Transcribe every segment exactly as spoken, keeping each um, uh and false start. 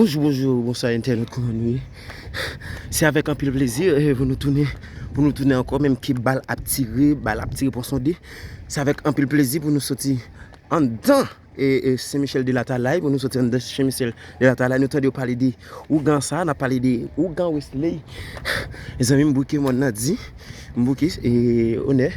Bonjou, bonjou, bonswa entènot, kòman nou ye? Se avèk anpil plezi, eh, pou nou tounen, pou nou tounen ankò, menm ke bal ap tire, bal ap tire pon sonde. Se avèk anpil plezi pou nou soti anndan e, e Sen Michèl de Latalay, pou nou soti anndan Sen Michèl de Latalay, nou tande yo pale de ougan sa, n ap pale de ougan Wesley. Mezanmi, m bouke mòn nan di, m bouke, e, onè,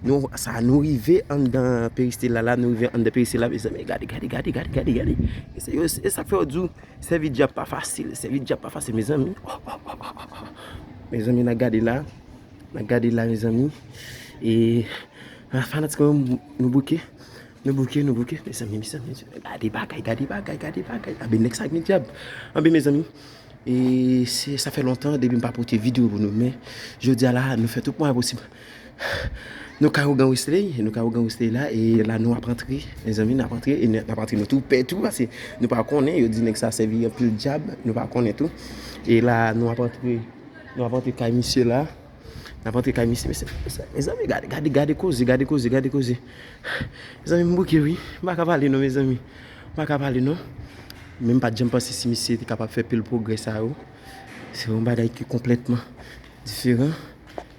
nou, sa, nou rive anndan peristil la, la, nou rive anndan peristil la, mezanmi, gade, gade, gade, gade, gade, gade. E se yo, e sa k fè yo di w, sèvi dyab pa fasil, sèvi dyab pa fasil, mezanmi. Mezanmi, n a gade la, n a gade la, mezanmi. E, a, fanatik mwen, nou bouke. Nou bouke, nou bouke. Mezanmi, mezanmi, gade bagay, gade bagay, gade bagay. Anben, nèg sa gen dyab. Anben, mezanmi, e se, sa fè lontan depi m pa pote videyo pou nou, men jodi a la, nou fè tout mwayen posib. Nou kay ougan Wesley, nou kay ougan Wesley la, e la nou ap antre, mezanmi, n ap antre, e n ap antre nou tou pè tou, paske nou pa konnen, yo di nèg sa sèvi anpil dyab, nou pa konnen tou. E la nou ap antre, nou ap antre kay misye la. N ap antre kay misye, mesye, mesye, mezanmi, gade, gade, gade koze, gade koze, gade koze. Mezanmi, m bouke, wi. M pa ka pale non, mezanmi. M pa ka pale non. Men m pa t janm panse si misye te kapab fè pil pwogrè sa yo. Se yon bagay ki konplètman diferan.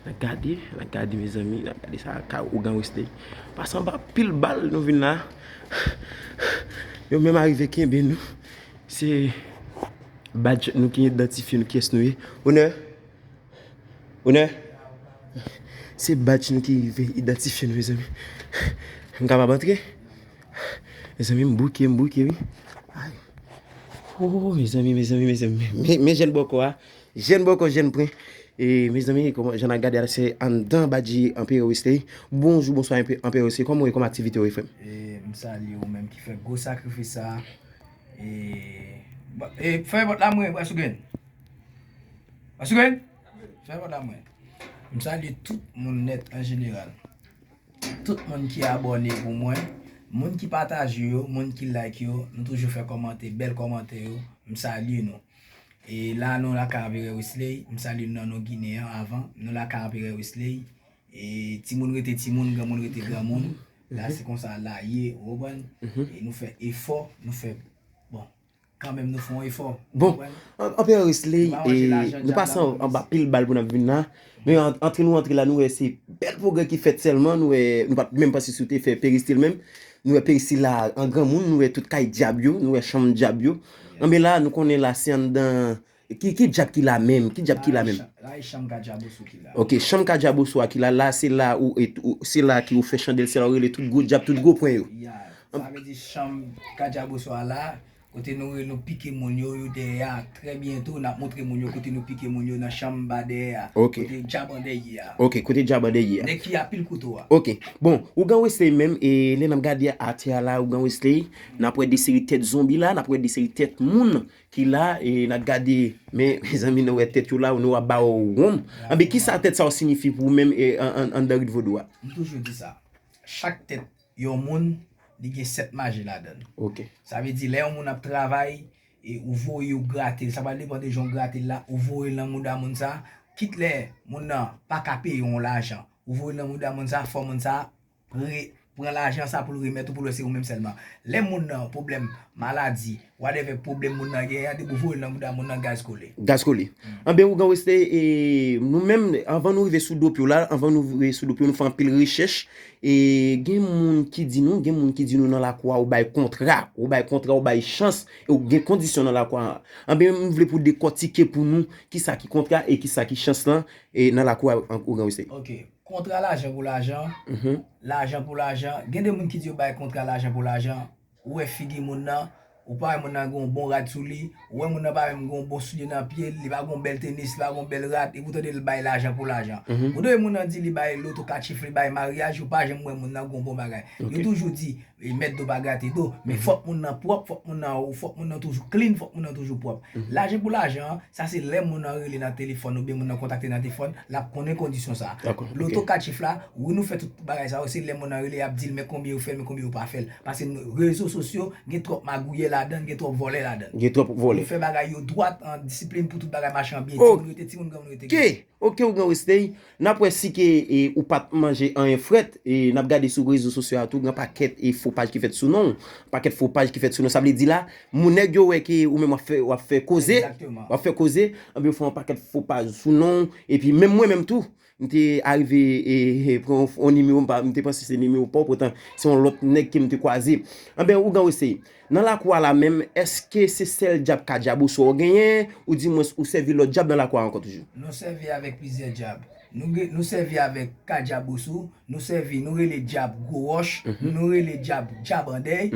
N a gade, n a gade, mezanmi, n a gade sa, kay ougan Wesley. Pase anba pil bal, nou vin la. Yo menm arive kenbe nou. Se badj nou ki idantifye nou kiyès nou ye. Onè. Onè. Se badj nou ki rive idantifye nou, mezanmi. M kapab antre? Mezanmi, m bouke, m bouke, wi. Ay. Oh, mezanmi, mezanmi, mezanmi. Men, men jèn bòkò a. Jèn bòkò, jèn pwen. E, mezanmi, kòman, jan n a gade a, se anndan badji Anperè Wesley. Bonjou, bonswa, Anpe-, Anperè Wesley. Kòman w ye, kòman aktivite w ye, frè m? E, m salye ou menm ki fè gwo sakrifis sa. E, ba-, e, fèmen pòt la mwen, Bwasougen. Bwasougen! Fèmen pòt la mwen. M salye tout moun nèt an jeneral. Tout moun ki abòne pou mwen, moun ki pataje yo, moun ki like yo, nou toujou fè kòmantè, bèl kòmantè yo, m salye nou. E la nou lakay Anperè Wesley, m salye nou nan non Ginen an avan, nou lakay Anperè Wesley. E timoun rete timoun, granmoun rete granmoun. La se konsa la ye, ou konprann? E nou fè efò, nou fè, bon, kanmenm nou fè yon efò. Bon, Anperè Wesley, nou pase anba pil bal pou n ap vin la. Men antre nou antre la, nou wè se bèl pwogrè ki fèt sèlman. Nou wè, nou pa t menm panse si w te fè peristil menm. Nou wè peristil la an granmoun, nou wè tout kay dyab yo, nou wè chanm dyab yo. Anben la, nou konnen la se anndan, ki, ki dyab ki la menm? Ki dyab ki la menm? La e chanm ka dyaboso ki la. Ok, chanm ka dyaboso a ki la. La se la ou, e, ou, se la ki ou fè chandèl, se la ou rele tout gwo dyab, tout gwo pwen yo. Ya, sa vle di chanm ka dyaboso a la, kote nou rele nou pike moun yo, yo dèyè a. Trè byento, n ap montre moun yo kote nou pike moun yo nan chanm ba dèyè a. Ok. Kote djab an dèyè a. Ok, kote djab an dèyè a. Nèg ki a pil kouto a. Ok. Bon, ougan Wesley menm, e lè n ap gade atè a la, ougan Wesley, n ap wè de seri tèt zonbi la, n ap wè de seri tèt moun ki la, e n ap gade, men, mezanmi, nou wè tèt yo la, nou ap ba yo wonm. Anben, kisa tèt sa yo siyifi pou ou menm, e, an, an, anndan rit vodou a? M toujou di sa. Chak tèt yon moun, li gen sèt maji ladan l. Ok. Sa vle di, lè yon moun ap travay, e ou voye ou grate l, sa pral depann de jan w grate l la, ou voye l nan mouda moun sa, kit lè moun nan pa ka peye w yon lajan, ou voye l nan mouda moun sa, fò moun sa pre-, pran lajan sa pou l remèt ou, pou l wè se ou menm sèlman. Lè moun nan pwoblèm maladi, whatever pwoblèm moun nan genyen an, depi w voye l nan mouda moun nan, gaz kole. Gaz kole. Anben, ougan Wesley, e, nou menm, anvan nou rive sou dopyo la, anvan nou rive sou dopyo, nou fè anpil rechèch. E gen moun ki di nou, gen moun ki di nou nan lakou a, ou bay kontra, ou bay kontra, ou bay chans, e ou gen kondisyon nan lakou a. Anben, m vle pou dekòtike pou nou kisa ki kontra e kisa ki chans lan, e nan lakou a, ougan Wesley. Ok. Kontra lajan pou lajan, lajan pou lajan. Gen de moun ki di yo bay kontra lajan pou lajan. Ou wè figi moun nan, ou pa wè moun nan gen yon bon rad sou li, ou wè moun nan pa menm gen yon bon soulye nan pye l, li pa gen yon bèl tenis, li pa gen yon bèl rad, epi w tande l bay lajan pou lajan. Ou tande moun nan di li bay loto katchif, li bay maryaj, ou pa janm wè moun nan gen yon bon bagay. Yo toujou di, e, mèt do pa grate do, men fòk moun nan pwòp, fòk moun nan, fòk moun nan toujou clean, fòk moun nan toujou pwòp. Lajan pou lajan, sa se lè moun nan rele nan telefòn oubyen moun nan kontakte nan telefòn, l ap konnen kondisyon sa. Loto katchif la, wi, nou fè tout bagay sa yo, se lè moun nan rele, y ap di l men konbyen yo fè, men konbyen yo pa fè l. Paske rezo sosyo gen twòp magouyè ladan, gen twòp vòlè ladan. Gen twòp vòlè. Nou fè bagay yo dwat, an disiplin pou tout bagay mache an byen. Timoun rete timoun, granmoun rete granmoun. Oke, oke, ougan Westey. N ap wè si ke e, ou pa t manje anyen frèt. E n ap gade sou rezo sosyo a tou, gen pakèt e fo paj ki fèt sou non w. Pakèt fo paj ki fèt sou non w. Sa vle di la, moun nèg yo wè ke ou menm w ap fè, w ap fè koze. W ap fè koze. Anben yo fè yon pakèt fo paj sou non w. Epi menm mwen menm tou, m te arive e, e, pran yon, yon nimewo, m pa, m te panse se nimewo pa w, poutan se yon lòt nèg ke m te kwaze. Anben, ougan Westey, nan lakou a la menm, èske se sèl djab ka djab oswa w genyen, oudimwens ou sèvi lòt djab nan lakou a ankò toujou? Nou sèvi avèk plizyè djab. Nou, gen- nou sèvi avèk ka djab osou, nou sèvi, nou rele djab gwo wòch, nou rele djab djab andèy.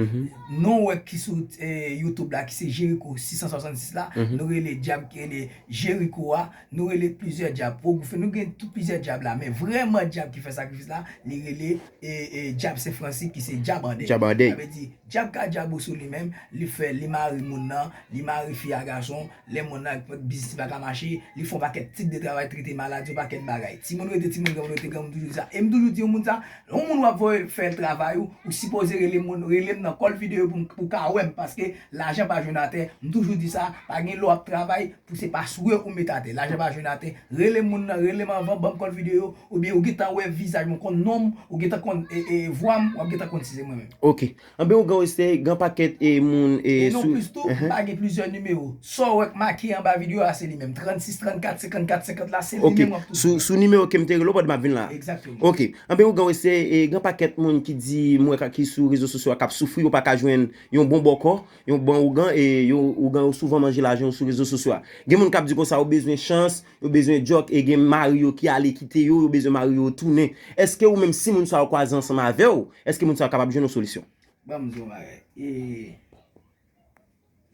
Non w wè ki sou e, YouTube la, ki se Jeriko sis san swasannsis la, nou rele djab ki rele Jeriko a, nou rele plizyè djab. Pogoufe, nou gen tout plizyè djab la, men vrèman djab ki fè sakrifis la, li rele e, e, djab Sen Fransi, ki se djab andèy. Djab andèy. Sa vle di, djab ka djab osou li menm, li fè, li mari moun nan, li mari fi a gason, lè moun nan biznis li pa ka mache, li fè yon pakèt tit de travay, trete maladi, yon pakèt bagay. Timoun rete timoun, granmoun rete granmoun, toujou di sa. E m toujou di yon moun sa, yon moun w ap voye fè travay ou, ou sipoze rele moun, rele m nan kòl videyo pou m, pou w ka wè m, paske lajan pa jwenn atè. M toujou di sa, pa gen lè w ap travay, pou se pa sou yo ou met atè. Lajan pa jwenn atè. Rele moun nan, rele m anvan, ban m kòl videyo, oubyen ou gentan wè vizaj mwen, konn non m, ou gentan konn e, e, vwa m, w ap gentan konn si se mwen menm. Oke. Anben, ougan Westey, gen pakèt e moun e, e non sou plis tou, m pa gen plizyè nimewo. Sa w wè k make anba videyo a, se li menm. Trannsis, trannkat, senkannkat, senkant la, se li menm w ap toujou wè. Sou, sou nimewo ke m te rele w pandan m ap vin la. Egzakteman. Oke. Anben, ougan Westey, e gen pakèt moun ki di, m wè ka- ki sou rezo sosyo a k ap soufri, yo pa ka jwenn yon bon bòkò. Yon bon ougan, e yo, ougan yo souvan manje lajan yo sou rezo sosyo a. Gen moun k ap di konsa yo bezwen chans, yo bezwen djòk, e gen mari yo ki ale kite yo, yo bezwen mari yo tounen. Èske ou menm si moun sa yo kwaze ansanm avè w, èske moun sa yo kapab jwenn yon solisyon? Ban m di w yon bagay. E,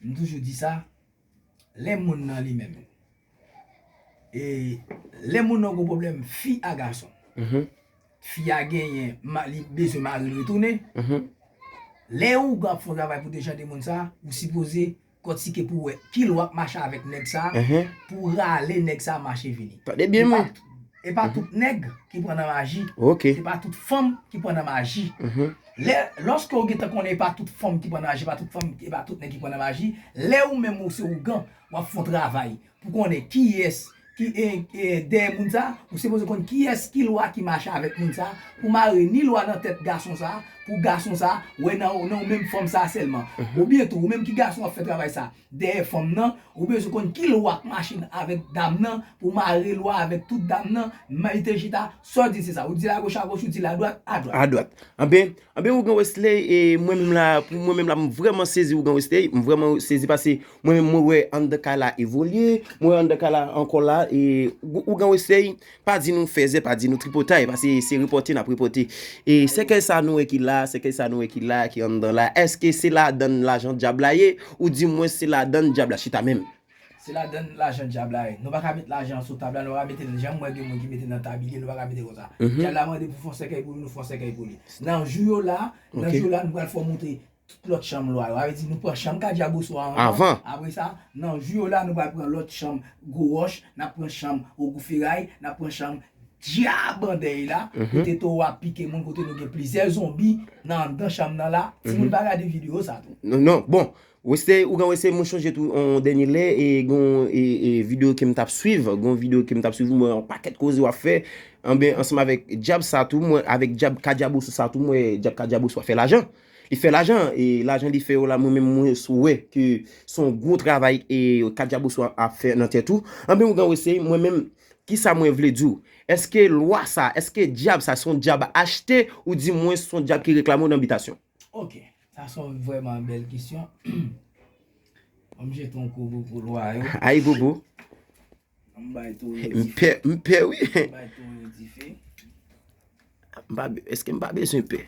m toujou di sa, lè moun nan li menm, e, lè moun nan gon pwoblèm, fi a gason, fi a genyen, ma- li bezwen mari l retounen. Lè ougan ap fè yon travay pou dejan de moun sa, ou sipoze kòtike pou wè ki lwa k mache avèk nèg sa, pou rale nèg sa mache vini. Tande byen mwen. E pa tout nèg ki pran nan maji. Se pa tout fanm ki pran nan maji. Lè, lòske w gentan konnen e pa tout fanm ki pran nan maji, e pa tout fanm, e pa tout nèg ki pran nan maji, lè ou menm ou se ougan, w ap fè yon travay pou konnen kiyès ki e, e, dèyè moun sa, ou sipoze konn kiyès ki lwa ki mache avèk moun sa, pou mare ni lwa nan tèt gason sa, pou gason sa wè nan, nan ou menm fanm sa sèlman. Oubyen tou, ou menm ki gason w ap fè travay sa dèyè fanm nan, ou bezwen konn ki lwa k mache avèk dam nan, pou mare lwa avèk tout dam nan, mete chita, sa w di se sa, ou di lagoch agoch, ou di ladwat adwat. Adwat. Anben, Anben, ougan Westey, e mwen menm la, pou mwen menm la, m vrèman sezi ougan Westey, m vrèman sezi paske mwen menm mwen wè anndan kay la evolye, mwen wè anndan kay la ankò la, e ou- ougan Westey, pa di nou fèzè, pa di nou tripotay, paske se repòte n ap repòte. E sèkèy sa nou wè ki la, sèkèy sa nou wè ki la, ki anndan la, èske se ladann lajan dyab la ye, oudimwens se ladann dyab la chita menm? Se ladann lajan dyab la ye. Nou pa ka met lajan sou tab la, nou pa ka mete l, jan m wè gen moun ki mete nan tabilye, nou pa ka mete konsa. Dyab la mande pou fè yon sèkèy pou li, nou fè yon sèkèy pou li. Nan jou yo la, nan jou yo la, nou pral fè w montre tout lòt chanm lwa yo. Sa vle di nou pran chanm ka dyab oswa anvan. Apre sa, nan jou yo la, nou pral pran lòt chanm gwo wòch, n ap pran chanm ogou feray, n ap pran chanm dyab andèy la, kote towo ap pike moun, kote nou gen plizyè zonbi nan anndan chanm nan la. Timoun pa gade videyo sa tou. Non, non, bon. Westey, ougan Westey, mwen chonje tou yon dènye lè, e gon e, e, videyo ke m t ap swiv, gon videyo ke m t ap swiv, mwen yon pakèt koze w ap fè, anben, ansanm avèk dyab sa tou, mwen, avèk dyab ka dyab oswa sa tou, mwen, dyab ka dyab oswa fè lajan. Li fè lajan, e lajan li fè yo la, mwen menm, mwen wè ke se yon gwo travay e ka dyab oswa ap fè nan tèt ou. Anben, ougan Westey, mwen menm, kisa mwen vle di w? Èske lwa sa, èske dyab sa, se yon dyab achte, oudimwens se yon dyab ki reklame w nan bitasyon? Ok, sa se yon vrèman bèl kesyon. Ban m jete yon kou pou lwa yo. Ay bobo. Ban m bay towo yo dife. M pè, m pè wi. Ban m bay towo yo dife. M pa be- èske m pa bezwen pè?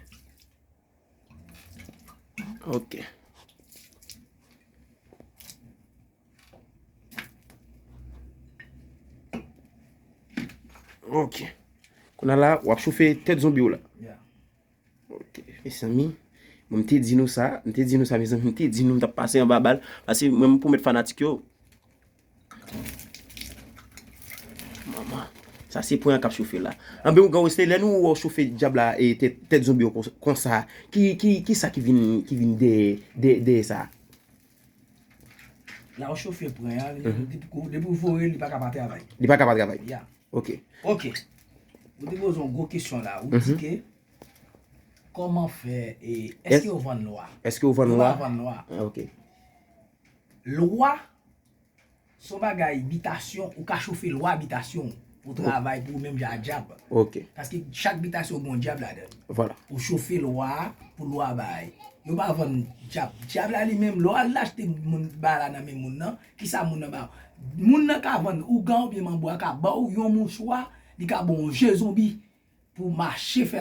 Ok. Ok. Kounye a la, w ap chofe tèt zonbi w la. Ok, mezanmi. Bon, m te di nou sa, m te di nou sa, mezanmi, m te di nou m t ap pase anba bal. Paske mwen, m pwomèt fanatik yo. Manman, sa se pwen an k ap chofe la. Anben, ougan Westey, lè nou wè w chofe dyab la e tèt, tèt zonbi yo kon- konsa, ki, ki, ki sa ki vin, ki vin dèyè, dèyè, dèyè sa? La ou chofe pran an, li menm, depi ou, depi ou voye, li pa ka pa travay. Li pa ka pa travay. Ya. Ok. Ok. Ou te poze yon gwo kesyon la. Ou di ke kòman fè, e, èske yo vann lwa? Èske ou vann Yo lwa? Pa vann lwa. Ah, ok. Lwa, se yon bagay bitasyon, ou ka chofe lwa bitasyon pou travay pou ou menm jan ak dyab. Ok. Paske chak bitasyon gen yon dyab ladan. Vwala. Ou chofe lwa a pou lwa bay. Yo pa vann dyab. Dyab la li menm, lè w al achte moun ba la nan men moun nan, kisa moun nan ba ou? Moun nan ka vann ougan oubyen manbo a ka ba w yon mouchwa, li ka ba w yon je zonbi pou w mache fè